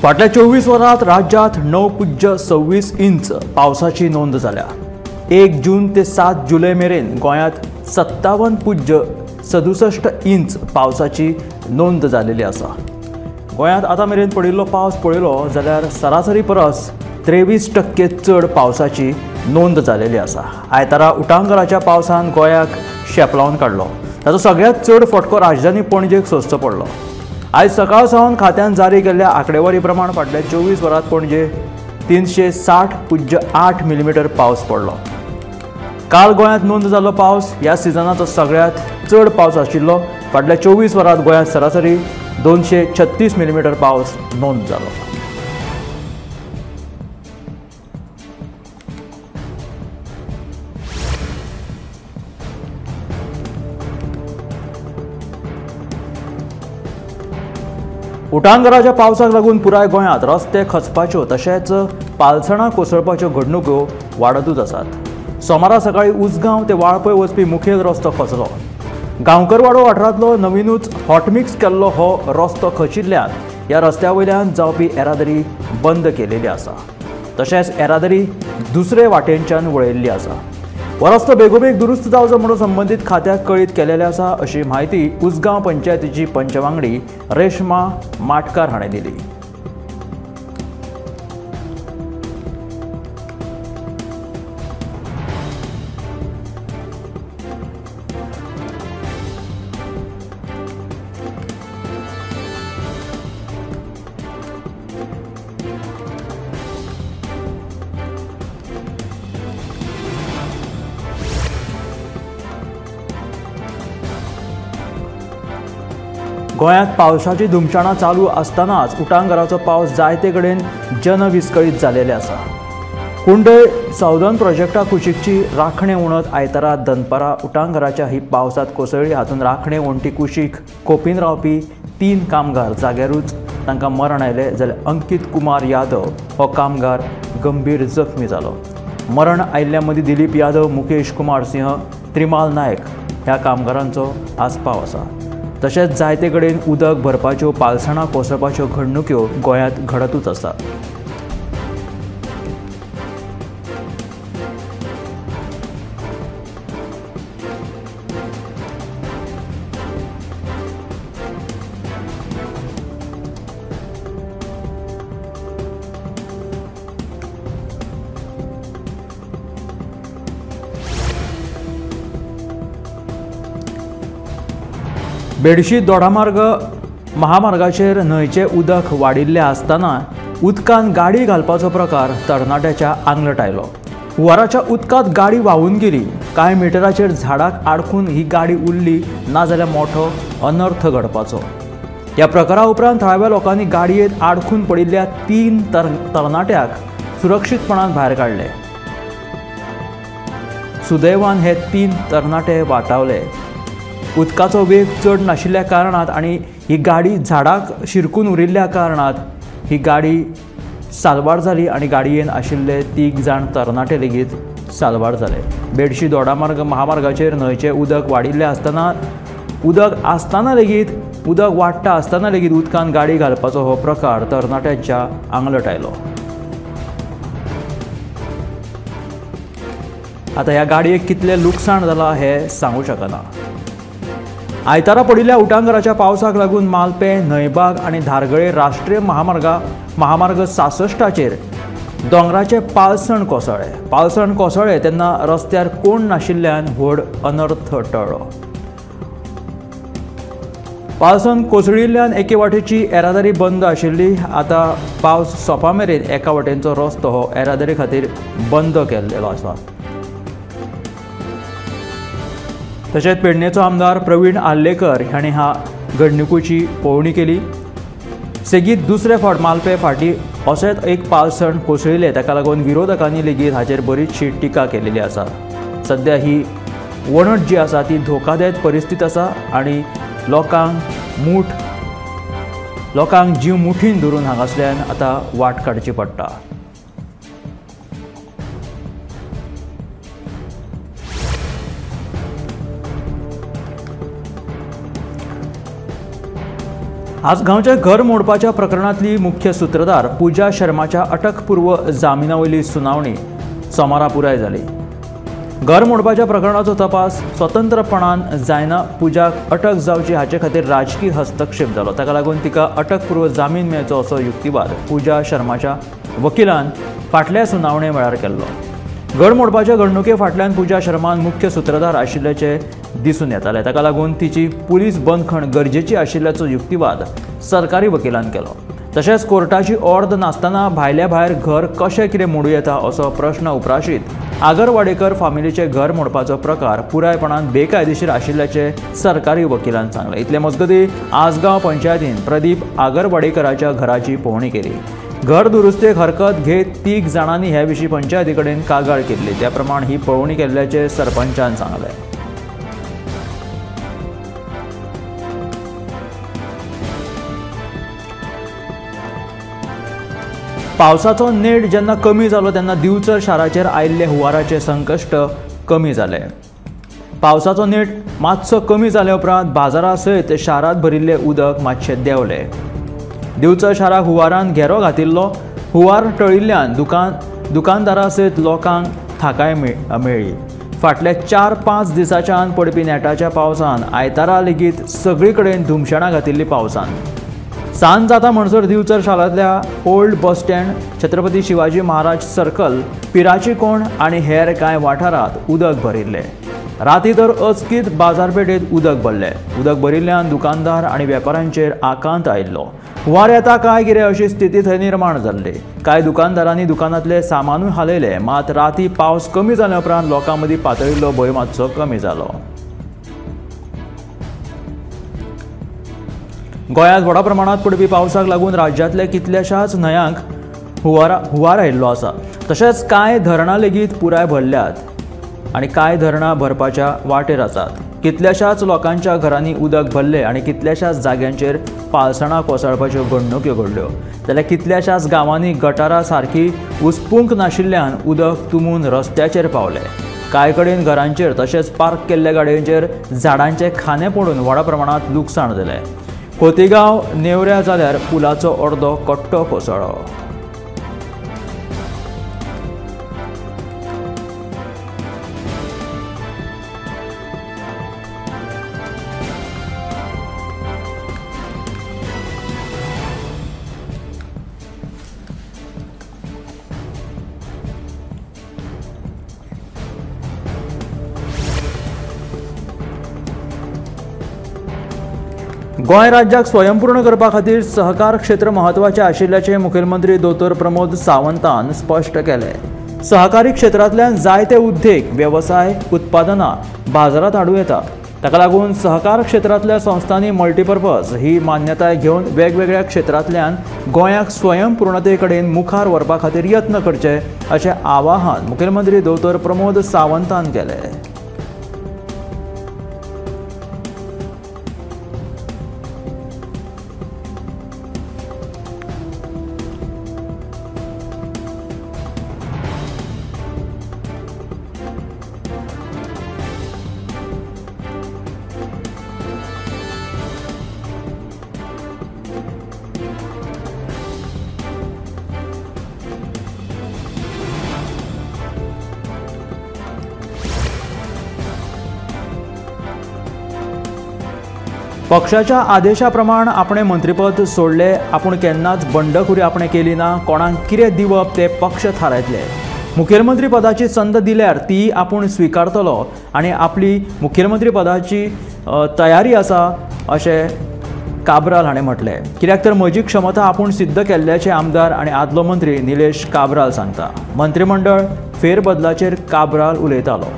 फाटल्या 24 वरांत राज्यांत 9.26 इंच पावसाची नोंद जाल्या। 1 जून ते 7 जुलय मेरेन गोंयांत 57.67 इंच पावसाची नोंद जाल्ली आसा। गोंयांत आतां मेरेन पडिल्लो पावस पळयलो जाल्यार सरासरी परस 23% चड पावसाची नोंद जाल्ली आसा। आयतारा उटांगराच्या पावसान गोंयाक शेपलावन काडलो। ताचो सगळ्यांत चड फटको राजधानी पणजेक सोंसचो पडलो। आयज सकाळ सावन खात्यान जारी केल्ल्या आंकडेवारी प्रमाण फाटल्या 24 वरांत पणजे 360.8 मिलीमीटर पावस पडलो। काल गोंयांत नोंद जाल्लो पावस ह्या सिजनाचो सगळ्यांत चड पावस आशिल्लो। फाटल्या 24 वरांत गोंयांत सरासरी 236 मिलीमीटर पावस नोंद जालो। उटांगराच्या पावसाक लागून पुराय गोंयांत रस्ते खचपाच्यो तशेंच पालसणां कोसळपाच्यो घडणुको वाडतूच आसात। सोमारा सकाळीं उजगांव ते वाळपय वचपी मुखेल रस्तो खचलो। गांवकरवाडो वाठारांतलो नवीनूच हॉटमिक्स केल्लो हो रस्तो खचिल्ल्यान ह्या रस्त्या वयल्यान जावपी येरादारी बंद केलेली आसा। तशेंच येरादारी दुसरे वाटेनच्यान वळयल्ली आसा। हो रस्तो बेगोबेग दुरुस्त जावचो म्हणून संबंदीत खात्याक कळीत केलेलें आसा अशी म्हायती उजगांव पंचायतीची पंचवांगडी रेश्मा माटकार हाणें दिली। गोंयांत पावसाची धुमशाणां चालू आसतनाच उटांगराचो पावस जायते कडेन जनविस्कळीत जालेले आसा। कुंडय सावदन प्रोजेक्टा कुशीकची राखणे वणत आयतारा दनपारा उटांगराच्या ही पावसांत कोसळ्ळी। हातूंत राखणे वण्टी कुशीक खोपीन रावपी 3 कामगार जाग्यारूच तांकां मरण आयलें, जाल्यार अंकीत कुमार यादव हो कामगार गंभीर जखमी जालो। मरण आयिल्ल्या मदीं दिलीप यादव, मुकेश कुमार सिंह, त्रिमाल नायक ह्या कामगारांचो आस्पाव आसा। तशेंच जायते कडेन उदक भरपाच्यो पालसणां कोसळपाच्यो घडणुक्यो गोंयांत घडतूच आसात। बेडशी दोडामार्ग महामार्गाचेर न्हंयचें उदक वाडिल्लें आसतना उदकान गाडी घालपाचो प्रकार तरणाट्याच्या आंगलट आयलो। हुंवाराच्या उदकांत गाडी व्हांवून गेली। कांय मिटराचेर झाडाक आडखून ही गाडी उरली ना जाल्यार मोठो अनर्थ घडपाचो। ह्या प्रकारा उपरांत थळाव्या लोकांनी गाडयेंत आडखून पडिल्ल्या 3 तरणाट्याक सुरक्षीतपणान भायर काडले। सुदैवान हे 3 तरणाटे वाटावले। उदकाचो वेग चड नाशिल्ल्या कारणान आनी ही गाडी झाडाक शिरकून उरिल्ल्या कारणान ही गाडी साल्वार जाली आनी गाडयेन आशिल्ले 3 जाण तरणाटे लेगीत साल्वार जाले। बेडशी दोडामार्ग महामार्गाचेर न्हंयचें उदक वाडिल्लें आसतना उदक आसतना लेगीत उदक वाडटा आसतना लेगीत उदकान गाडी घालपाचो हो प्रकार तरणाट्यांच्या आंगलट आयलो। आतां ह्या गाडयेक कितलें लुकसाण जालां हें सांगू शकना। आयतारा पडिल्ल्या उटांगराच्या पावसाक लागून मालपें, न्हंयबाग आनी धारगळे राष्ट्रीय महामार्ग 66चेर दोंगराचें पालसण कोसळ्ळें। पालसण कोसळ्ळें तेन्ना रस्त्यार कोण नाशिल्ल्यान व्हड अनर्थ टळ्ळो। पालसण कोसळिल्ल्यान एके वाटेची येरादारी बंद आशिल्ली। आतां पावस सोंपा मेरेन एका वाटेनचो रस्तो हो येरादारी खातीर बंद केल्लो आसा। तशेंच पेडणेचो आमदार प्रवीण आर्लेकर हांणी ह्या घडणुकेची पळोवणी केली। सेगीत दुसरे फावट मालपे फाटीं अशेंच एक पालसण कोसळिल्लें, ताका लागून विरोधकांनी लेगीत हाचेर बरीचशी टिका केलेली आसा। सद्या ही वणट जी आसा ती धोकादायक परिस्थिती आसा आनी लोकांक जीव मुठीन धरून हांगासल्यान आतां वाट काडची पडटा। आसगांवच्या घर मोडपाच्या प्रकरणांतली मुख्य सूत्रधार पूजा शर्माच्या अटकपूर्व जामिना वयली सुनावणी सोमारा पुराय जाली. घर मोडपाच्या प्रकरणाचो तपास स्वतंत्रपणान जायना पूजाक अटक जावची हाचे खातीर राजकी हस्तक्षेप जालो. ताका लागून तिका अटकपूर्व जामीन मेळचो असो युक्तिवाद पूजा शर्माच्या वकिलान फाटल्या सुनावणे वेळार केल्लो. घर मोडपाच्या घडणुके फाटल्यान पूजा शर्मान मुख्य सूत्रधार आशिल्ल्याचें दिसून येतालें. ताका लागून तिची पुलीस बंदखण गरजेची आशिल्ल्याचो युक्तिवाद सरकारी वकिलान केलो. तशेंच कोर्टाची ऑर्द नासतना भायल्या भायर घर कशें कितें मोडूं येता असो प्रश्न उप्राशीत आगरवाडेकर फामिलीचें घर मोडपाचो प्रकार पुरायपणान बेकायदेशीर आशिल्ल्याचें सरकारी वकिलान सांगलें. इतले मजगतीं आसगांव पंचायतीन प्रदीप आगरवाडेकराच्या घराची पळोवणी केली. घर दुरुस्तेक हरकत घेत 3 जाणांनी हे विशीं पंचायती कडेन कागाळ केल्ली. त्या प्रमाण ही पळोवणी केल्ल्याचें सरपंचान सांगलें. पावसाचो नेट जेन्ना कमी जालो तेन्ना दिवचल शाराचेर आयिल्ले हुंवाराचे संकश्ट कमी जाले. पावसाचो नेट मातसो कमी जाले उपरांत बाजारा सयत शारांत भरिल्लें उदक मातशें देंवलें. दिवचल शाराक हुंवारान घेरो घातिल्लो. हुंवार टळिल्ल्यान दुकानदारा सयत लोकांक थाकाय मेळ्ळी. फाटल्या 4-5 दिसांच्यान पडपी नेटाच्या पावसान आयतारा लेगीत सगळे कडेन धुमशेणां घातिल्ली पावसान. सांज जाता म्हणसर दिवचल शारांतल्या old bus stand, Chhatrapati Shivaji Maharaj circle, Pirachi कोण आनी हेर कांय वाठारांत उदक भरिल्लें. राती तर अचकीत बाजारपेठेंत उदक भरलें. उदक भरिल्ल्यान दुकानदार आनी वेपाऱ्यांचेर आकांत आयिल्लो. हुंवार येता काय कितें अशी स्थिती थंय निर्माण जाल्ली. कांय दुकानदारांनी दुकानांतलें सामानूय हालयलें. मात राती पावस कमी जाल्या उपरांत लोकां मदीं पातळिल्लो भंय मातसो कमी जालो. गोंयांत व्हडा प्रमाणांत पडपी पावसाक लागून राज्यांतल्या कितल्याशाच न्हंयांक हुंवार आयिल्लो आसा. तशेंच कांय धरणां लेगीत पुराय भरल्यात आनी कांय धरणां भरपाच्या वाटेर आसात. कितल्याशाच लोकांच्या घरांनी उदक भरलें आनी कितल्याशाच जाग्यांचेर पालसणां कोसळपाच्यो घडणुक्यो घडल्यो. जाल्यार कितल्याशाच गांवांनी गटारां सारकी उसपूंक नाशिल्ल्यान उदक तुंबून रस्त्याचेर पावलें. कांय कडेन घरांचेर तशेंच पार्क केल्ल्या गाडयांचेर झाडांचे खांदे पडून व्हडा प्रमाणांत लुकसाण जालें. खोतीगांव नेवऱ्या जाल्यार पुलाचो अर्दो कट्टो कोसळ्ळो. गोंय राज्याक स्वयंपूर्ण करपा खातीर सहकार क्षेत्र म्हत्वाचें आशिल्ल्याचें मुखेलमंत्री दोतोर प्रमोद सावंतान स्पश्ट केलें. सहकारी क्षेत्रांतल्यान जायते उद्देग, वेवसाय, उत्पादनां बाजारांत हाडूं येता. ताका लागून सहकार क्षेत्रांतल्या संस्थांनी मल्टीपर्पज ही मान्यताय घेवन वेगवेगळ्या क्षेत्रांतल्यान गोंयाक स्वयंपूर्णते कडेन मुखार व्हरपा खातीर यत्न करचे अशें आवाहन मुखेलमंत्री दोतोर प्रमोद सावंतान केलें. पक्षाच्या आदेशा प्रमाण आपणे मंत्रीपद सोडले. आपूण केन्नाच बंडखोरी आपणे केली ना. कोणाक कितें दिवप ते पक्ष थारायतले. मुखेलमंत्री पदाची संद दिल्यार ती आपूण स्विकारतलो आनी आपली मुखेलमंत्री पदाची तयारी आसा अशें काब्राल हाणें म्हटलें. कित्याक तर म्हजी क्षमता आपूण सिद्ध केल्ल्याचें आमदार आनी आदलो मंत्री निलेश काब्राल सांगता. मंत्रीमंडळ फेरबदलाचेर काब्राल उलयतालो.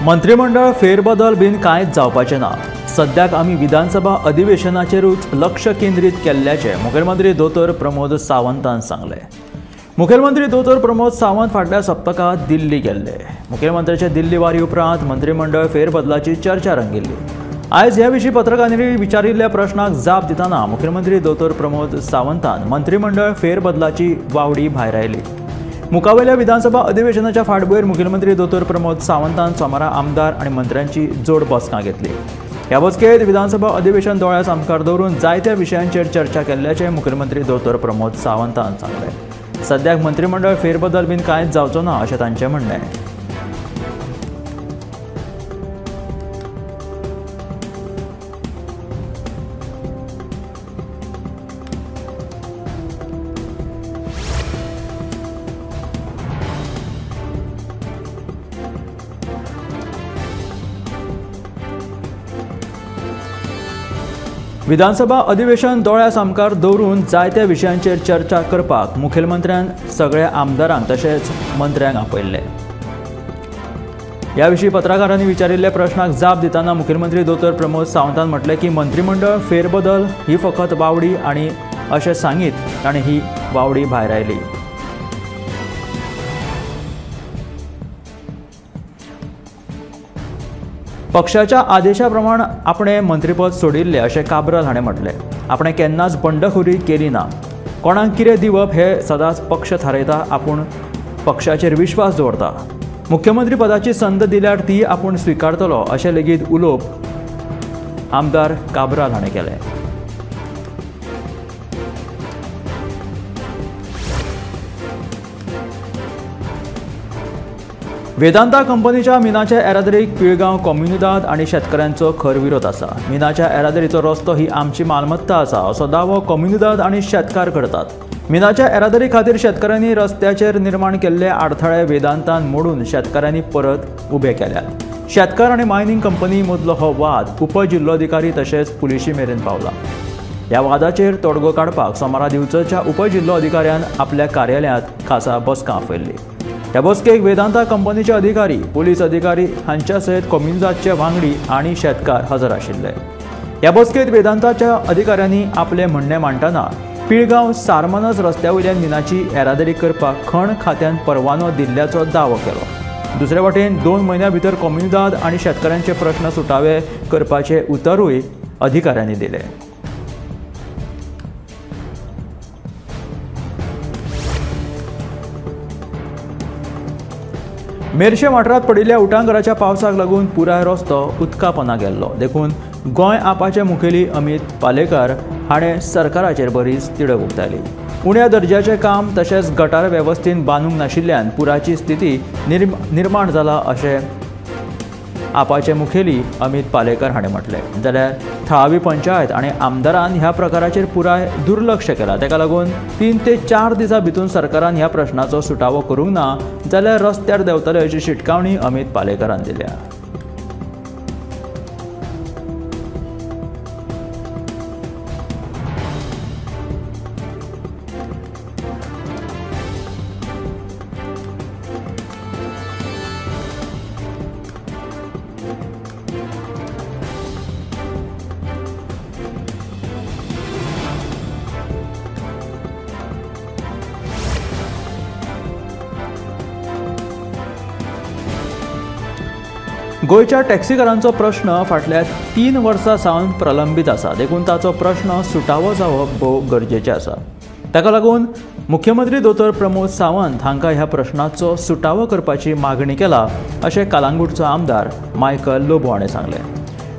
मंत्रिमंडळ फेरबदल बीन कांयच जावपाचें ना। सद्याक आमी विधानसभा अधिवेशनाचेरूच लक्ष केंद्रीत केल्ल्याचें मुखेलमंत्री दोतोर प्रमोद सावंतान सांगलें। मुखेलमंत्री दोतोर प्रमोद सावंत फाटल्या सप्तकांत दिल्ली गेल्ले। मुखेलमंत्र्याच्या दिल्ली वारी उपरांत मंत्रिमंडळ फेरबदलाची चर्चा रंगिल्ली। आयज ह्या विशीं पत्रकारांनी विचारिल्ल्या प्रश्नाक जाप दितना मुखेलमंत्री दोतोर प्रमोद सावंतान मंत्रिमंडळ फेरबदलाची वावडी भायरायली। मुखावेल्या विधानसभा अधिवेशनाच्या फाटभुंयेर मुखेलमंत्री दोतोर प्रमोद सावंतान सोमारा आमदार आनी मंत्र्यांची जोड बसका घेतली। ह्या बसकेत विधानसभा अधिवेशन दोळ्या सामकार दवरून जायत्या विशयांचेर चर्चा केल्ल्याचें मुखेलमंत्री दोतोर प्रमोद सावंतान सांगलें। सद्याक मंत्रिमंडळ फेरबदल बीन कांयच जावचो ना अशें तांचें म्हणणें। विधानसभा अधिवेशन दोळ्या सामकार दवरून जायत्या विशयांचेर चर्चा करपाक मुखेलमंत्र्यान सगळ्या आमदारांक तशेंच मंत्र्यांक आपयल्ले। ह्या विशीं पत्रकारांनी विचारिल्ल्या प्रश्नाक जाप दितना मुखेलमंत्री दोतोर प्रमोद सावंतान म्हटलें की मंत्रिमंडळ फेरबदल ही फकत वावडी आनी अशें सांगीत ताणें ही वावडी भायर आयली। पक्षाच्या आदेशा प्रमाण आपणे मंत्रीपद सोडिल्लें अशें काब्राल हाणें म्हटलें। आपणे केन्नाच बंडखोरी केली ना। कोणाक कितें दिवप हें सदांच पक्ष थारयता। आपूण पक्षाचेर विश्वास दवरता। मुख्यमंत्री पदाची संद दिल्यार ती आपूण स्विकारतलो अशें लेगीत उलोवप आमदार काब्राल हाणें केलें। वेदांता कंपनीच्या मिनाच्या येरादारीक पिळगांव कोम्युनिदाद आनी शेतकऱ्यांचो खर विरोध आसा। मिनाच्या येरादारीचो रस्तो ही आमची मालमत्ता आसा असो दावो कोम्युनिदाद आनी शेतकार करतात। मिनाच्या येरादारी खातीर शेतकऱ्यांनी रस्त्याचेर निर्माण केल्ले आडथळे वेदांतान मोडून शेतकऱ्यांनी परत उबे केल्यात। शेतकार आनी मायनिंग कंपनी मदलो हो वाद उपजिल्लोधिकारी तशेंच पुलिशी मेरेन पावला। ह्या वादाचेर तोडगो काडपाक सोमारा दिवचलच्या उपजिल्लोधिकाऱ्यान आपल्या कार्यालयांत खासा बसका आपयल्ली। ह्या बसकेक वेदांता कंपनीचे अधिकारी, पुलीस अधिकारी हांच्या सयत कोम्युनिदादचे वांगडी आनी शेतकार हजर आशिल्ले। ह्या बसकेत वेदांताच्या अधिकाऱ्यांनी आपले म्हणणें मांडटना पिळगांव सारमानस रस्त्या वयल्यान मिनाची येरादारी करपाक खण खात्यान परवानो दिल्ल्याचो दावो केलो। दुसरे वटेन 2 म्हयन्यां भितर कोम्युनिदाद आनी शेतकऱ्यांचे प्रश्न सुटावे करपाचे उतरूय अधिकाऱ्यांनी दिले। मेरशे वाठारांत पडिल्ल्या उटांगराच्या पावसाक लागून पुराय रस्तो उदका पोंदा गेल्लो। देखून गोंय आपाचे मुखेली अमित पालेकर हाणें सरकाराचेर बरीच तिडक उक्तायली। उण्या दर्ज्याचें काम तशेंच गटार वेवस्थेन बांदूंक नाशिल्ल्यान पुराची स्थिती निर्माण जाला अशें आपाचे मुखेली अमित पालेकर हाणें म्हटलें। जाल्यार थळावी पंचायत आनी आमदारान ह्या प्रकाराचेर पुराय दुर्लक्ष केलां। ताका लागून 3 ते 4 दिसां भितर सरकारान ह्या प्रश्नाचो सुटावो करूंक ना जाल्यार रस्त्यार देंवतले अशी शिटकावणी अमित पालेकरान दिल्या। गोंयच्या टॅक्सीकारांचो प्रश्न फाटल्या 3 वर्सां सावन प्रलंबीत आसा। देखून ताचो प्रश्न सुटावो जावप भोव गरजेचें आसा। ताका लागून मुख्यमंत्री दोतोर प्रमोद सावंत हांकां ह्या प्रश्नाचो सुटावो करपाची मागणी केला अशें कालांगुटचो आमदार मायकल लोबो हाणें सांगलें।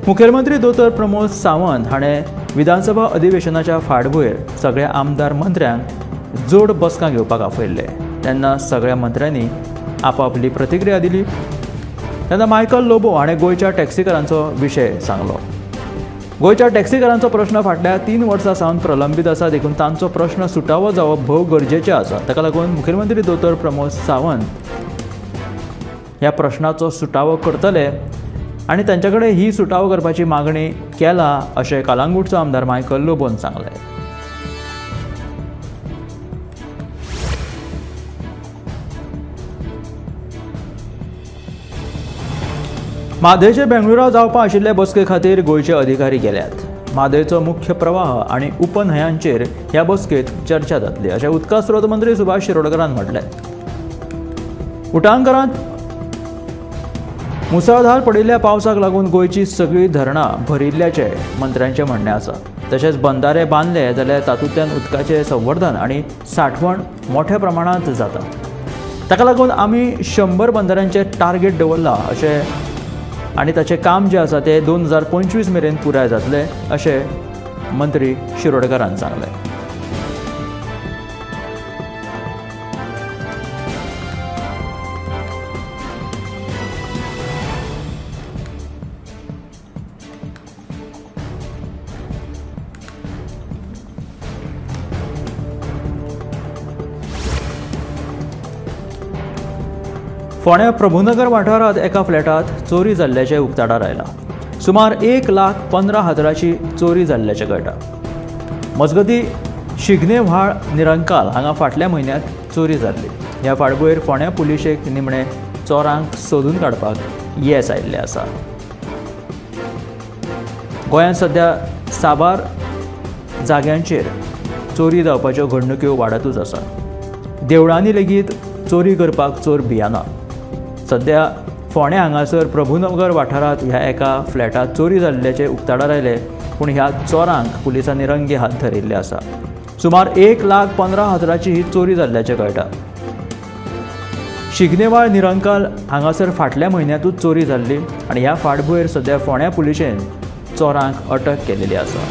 मुखेलमंत्री दोतोर प्रमोद सावंत हाणें विधानसभा अधिवेशनाच्या फाटभुंयेर सगळ्या आमदार मंत्र्यांक जोड बसका घेवपाक आपयल्ले। तेन्ना सगळ्या मंत्र्यांनी आपापली प्रतिक्रिया दिली। तेन्ना मायकल लोबो हाणें गोंयच्या टॅक्सीकारांचो विशय सांगलो। गोंयच्या टॅक्सीकारांचो प्रश्न फाटल्या 3 वर्सां सावन प्रलंबीत आसा। देखून तांचो प्रश्न सुटावो जावप भोव गरजेचें आसा। ताका लागून मुखेलमंत्री दोतोर प्रमोद सावंत ह्या प्रश्नाचो सुटावो करतले आनी तांचे कडेन ही सुटावो करपाची मागणी केला अशें कालांगुटचो आमदार मायकल लोबोन सांगलें। म्हादयचे बेंगळुरा जावपा आशिल्ले बसके खातीर गोंयचे अधिकारी गेल्यात. म्हादयचो मुख्य प्रवाह आनी उपन्हंयांचेर ह्या बसकेंत चर्चा जातली अशें उदका स्रोत मंत्री सुभाष शिरोडकरान म्हणलें. उटांकरांत मुसळधार पडिल्ल्या पावसाक लागून गोंयची सगळीं धरणां भरिल्ल्याचें मंत्र्यांचें म्हणणें आसा. तशेंच बंदारे बांदले जाल्यार तातूंतल्यान उदकाचें संवर्धन आनी सांठवण मोठ्या प्रमाणांत जाता. ताका लागून आमी 100 बंदाऱ्यांचें टार्गेट दवरलां अशें आनी ताचें काम जें आसा तें 2025 मेरेन पुराय जातलें अशें मंत्री शिरोडकरान सांगलें. फोंड्या प्रभुनगर वाठारांत एका फ्लॅटांत चोरी जाल्ल्याचें उक्ताडार आयलां. सुमार 1,15,000ची चोरी जाल्ल्याचें कळटा. मजगतीं शिगणे व्हाळ निरंकाल हांगा फाटल्या म्हयन्यांत चोरी जाल्ली. ह्या फाटभुंयेर फोंड्या पुलिशेक निमणें चोरांक सोदून काडपाक येस आयिल्लें आसा. गोंयांत सद्या साबार जाग्यांचेर चोरी जावपाच्यो घडणुक्यो वाडतूच आसा. देवळांनी लेगीत चोरी करपाक चोर भियाना. सद्या फोंड्या हांगासर प्रभुनगर वाठारांत ह्या एका फ्लॅटांत चोरी जाल्ल्याचें उक्ताडार आयलें, पूण ह्या चोरांक पुलिसांनी रंगे हात धरिल्ले आसा. सुमार 1,15,000ची ही चोरी जाल्ल्याचें कळटा. शिगणेवाळ निरंकाल हांगासर फाटल्या म्हयन्यांतूच चोरी जाल्ली आनी ह्या फाटभुंयेर सद्या फोंड्या पुलिशेन चोरांक अटक केलेली आसा.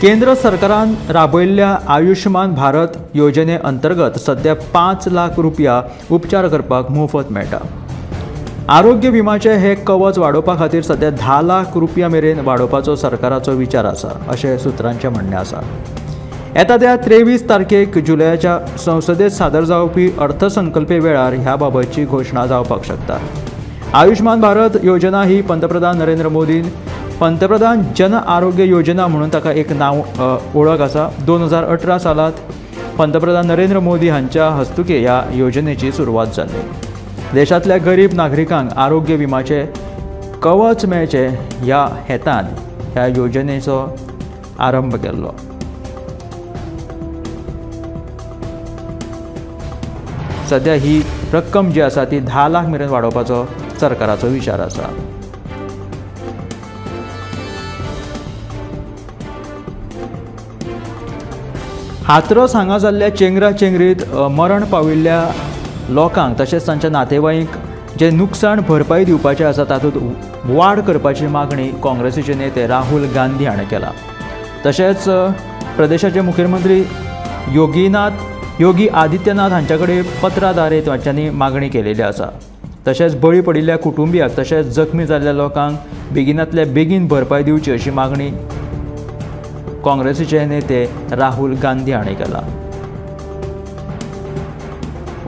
केंद्र सरकारान राबयल्ल्या आयुष्मान भारत योजने अंतर्गत सद्या 5 लाख रुपया उपचार करपाक मोफत मेळटा. आरोग्य विमाचें हे कवच वाडोवपा खातीर सद्या 10 लाख रुपया मेरेन वाडोवपाचो सरकाराचो विचार आसा अशें सुत्रांचें म्हणणें आसा. येता त्या 23 तारखेक जुलयाच्या संसदेत सादर जावपी अर्थसंकल्पे वेळार ह्या बाबतची घोशणा जावपाक शकता. आयुष्मान भारत योजना ही पंतप्रधान नरेंद्र मोदीन पंतप्रधान जन आरोग्य योजना म्हणून ताका एक नांव वळख आसा. 2018 सालांत पंतप्रधान नरेंद्र मोदी हांच्या हस्तुके ह्या योजनेची सुरवात जाली. देशांतल्या गरीब नागरिकांक आरोग्य विमाचें कवच मेळचें ह्या हेतान ह्या योजनेचो आरंभ केल्लो. सद्या ही रक्कम जी आसा ती 10 लाख मेरेन वाडोवपाचो सरकाराचो विचार आसा. हाथरस हांगा जाल्ल्या चेंगरा चेंगरीत मरण पाविल्ल्या लोकांक तशेंच तांच्या नातेवाईक जे नुकसाण भरपाई दिवपाचें आसा तातूंत वाड करपाची मागणी काँग्रेसीचे नेते राहुल गांधी हाणें केला. तशेंच प्रदेशाचे मुखेलमंत्री योगी आदित्यनाथ हांच्या कडेन पत्राद्वारे तांच्यांनी मागणी केलेली आसा. तशेंच बळी पडिल्ल्या कुटुंबियांक तशेंच जखमी जाल्ल्या लोकांक बेगिनांतल्या बेगीन भरपाई दिवची अशी मागणी काँग्रेसीचे नेते राहुल गांधी हाणें केला.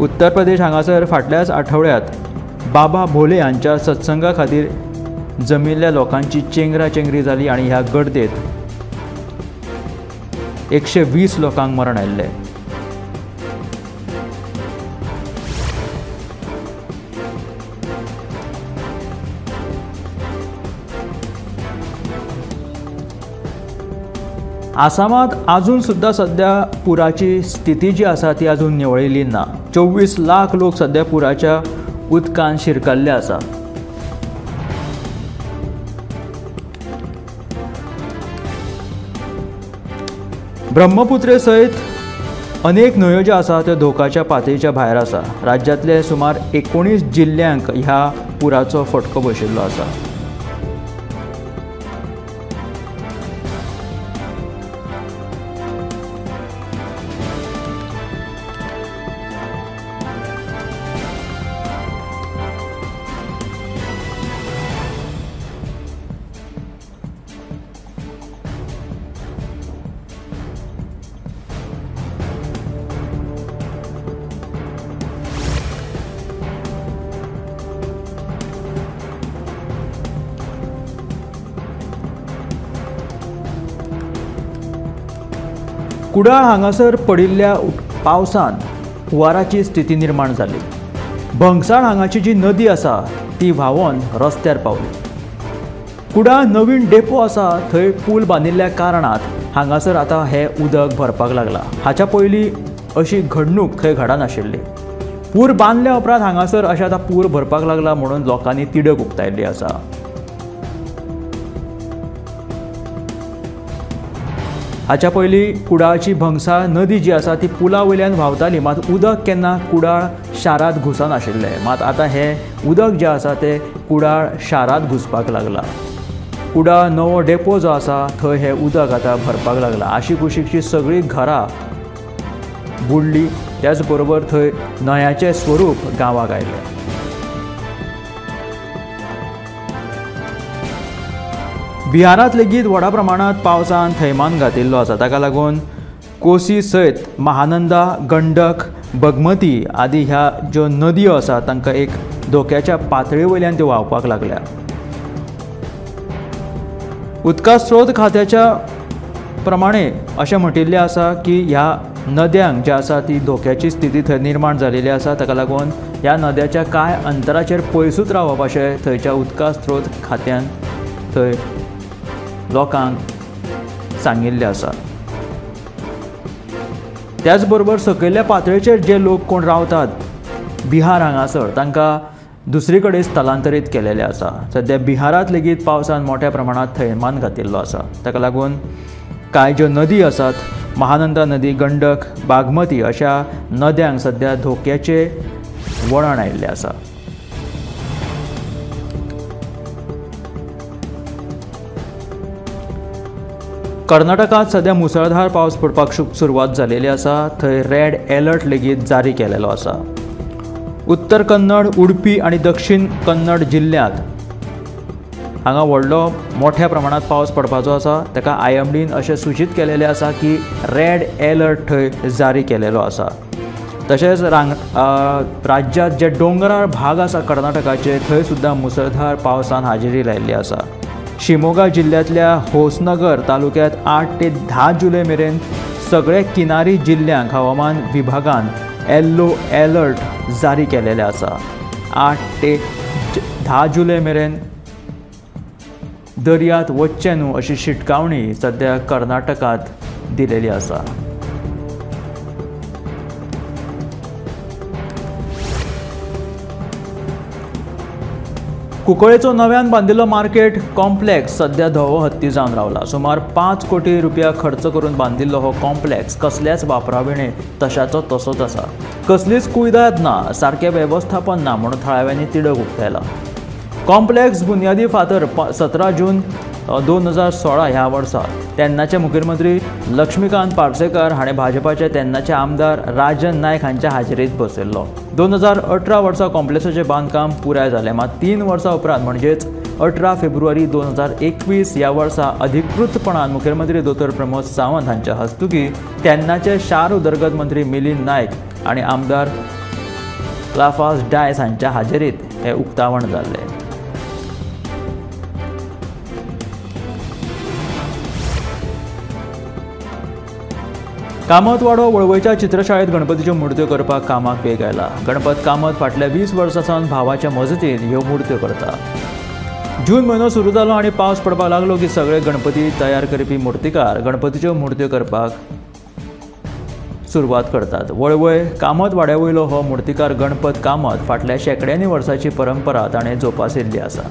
उत्तर प्रदेश हांगासर फाटल्याच आठवड्यांत बाबा भोले हांच्या सत्संगा खातीर जमिल्ल्या लोकांची चेंगरा चेंगरी जाली आनी ह्या गर्देत 120 लोकांक मरण आयिल्लें. आसामात अजून सुद्दां सद्या पुराची स्थिती जी आसा ती अजून निवळिल्ली ना. 24 लाख लोक सद्या पुराच्या उदकान शिरकल्ले आसा. ब्रह्मपुत्रे सयत अनेक न्हंयो ज्यो आसा त्यो धोकाच्या पातळीच्या भायर आसा. राज्यांतले सुमार 19 जिल्ल्यांक ह्या पुराचो फटको बशिल्लो आसा. कुडाळ हांगासर पडिल्ल्या पावसान हुंवाराची स्थिती निर्माण जाली. भंगसाळ हांगाची जी नदी आसा ती व्हांवोन रस्त्यार पावली. कुडाळ नवीन डेपो आसा थंय पूल बांदिल्ल्या कारणात हांगासर आतां हें उदक भरपाक लागलां. हाच्या पयलीं अशी घडणूक थंय घडनाशिल्ली. पूर बांदल्या उपरांत हांगासर अशें आतां पूर भरपाक लागला म्हणून लोकांनी तिडक उक्तायल्ली आसा. हाच्या पयलीं कुडाळची भंगसाळ नदी जी आसा ती पुला वयल्यान व्हांवताली, मात उदक केन्ना कुडाळ शारांत घुसनाशिल्लें. मात आतां हें उदक जें आसा तें कुडाळ शारांत घुसपाक लागलां. कुडाळ नवो डेपो जो आसा थंय हें उदक आतां भरपाक लागलां. आशिकुशीकची सगळीं घरां बुडली, त्याच बरोबर थंय न्हंयाचें स्वरूप गांवाक आयलें. बिहारांत लेगीत व्हडा प्रमाणांत पावसान थैमान घातिल्लो आसा. ताका लागून कोसी सयत महानंदा, गंडक, बगमती आदी ह्या ज्यो नदयो आसात तांकां एक धोक्याच्या पातळी वयल्यान त्यो व्हांवपाक लागल्या. उदका स्रोत खात्याच्या प्रमाणे अशें म्हटिल्लें आसा की ह्या नद्यांक जे आसा ती धोक्याची स्थिती थंय निर्माण जालेली आसा. ताका लागून ह्या नद्याच्या कांय अंतराचेर पयसूच रावप अशें थंयच्या उदका स्रोत खात्यान थंय लोकांक सांगिल्लें आसा. त्याच बरोबर सकयल्या पातळेचेर जे लोक कोण रावतात बिहार हांगासर तांकां दुसरी कडेन स्थलांतरीत केलेलें आसा. सद्या बिहारांत लेगीत पावसान मोठ्या प्रमाणांत थैमान घातिल्लो आसा. ताका लागून कांय ज्यो नदी आसात, महानंदा नदी, गंडक, बागमती अशा नद्यांक सद्या धोक्याचें वळण आयिल्लें आसा. कर्नाटकांत सद्या मुसळधार पावस पडपाक सुरवात जालेली आसा. थंय रेड एलर्ट लेगीत जारी केलेलो आसा. उत्तर कन्नड, उडपी आनी दक्षिण कन्नड जिल्ल्यांत हांगा व्हडलो मोठ्या प्रमाणांत पावस पडपाचो आसा. ताका IMDन अशें सूचीत केलेलें आसा की रेड एलर्ट थंय जारी केलेलो आसा. तशेंच राज्यांत जे दोंगराळ भाग आसा कर्नाटकाचे थंय सुद्दां मुसळधार पावसान हाजेरी लायिल्ली आसा. शिमोगा जिल्ल्यांतल्या होसनगर तालुक्यांत 8 ते 10 जुलय मेरेन सगळे किनारी जिल्ल्यांक हवामान विभागान येल्लो एलर्ट जारी केलेले आसा. 8 ते 10 जुलय मेरेन दर्यांत वचचें न्हू अशी शिटकावणी सद्या कर्नाटकांत दिलेली आसा. कुंकळेचो नव्यान बांदिल्लो मार्केट कॉम्प्लेक्स सद्या धवो हत्ती जावन रावला. सुमार 5 कोटी रुपया खर्च करून बांदिल्लो हो कॉम्प्लेक्स कसल्याच वापराविणे तशाचो तसोच आसा. कसलीच कुयदाद ना, सारकें वेवस्थापन ना म्हणून थळाव्यांनी तिडक उक्तायला. कॉम्प्लेक्स बुन्यादी फातर 17 जून 2016 ह्या वर्सा तेन्नाचे मुखेलमंत्री लक्ष्मीकांत पार्सेकर हाणें भाजपाचे तेन्नाचे आमदार राजन नायक हांच्या हाजेरीत बसयल्लो. 2018 वर्सा कॉम्प्लेक्साचें बांदकाम पुराय जालें. मात 3 वर्सां उपरांत म्हणजेच 18 फेब्रुवारी 2021 ह्या वर्सा अधिकृतपणान मुखेलमंत्री दोतोर प्रमोद सावंत हांच्या हस्तुकी तेन्नाचे शार उदरगत मंत्री मिलिंद नायक आनी आमदार क्लाफास डायस हांच्या हाजेरीत हें उक्तावण जाल्लें. कामतवाडो वळवयच्या चित्रशाळेत गणपतीच्यो मुर्त्यो करपाक कामाक वेग आयला. गणपत कामत फाटल्या 20 वर्सां सावन भावाच्या मजतीन ह्यो मुर्त्यो करता. जून म्हयनो सुरू जालो आनी पावस पडपाक लागलो की सगळे गणपती तयार करपी मुर्तीकार गणपतीच्यो मुर्त्यो करपाक सुरवात करतात. वळवय कामत वाड्या वयलो हो मुर्तीकार गणपत कामत फाटल्या शेंकड्यांनी वर्सांची परंपरा ताणें जोपासिल्ली आसा.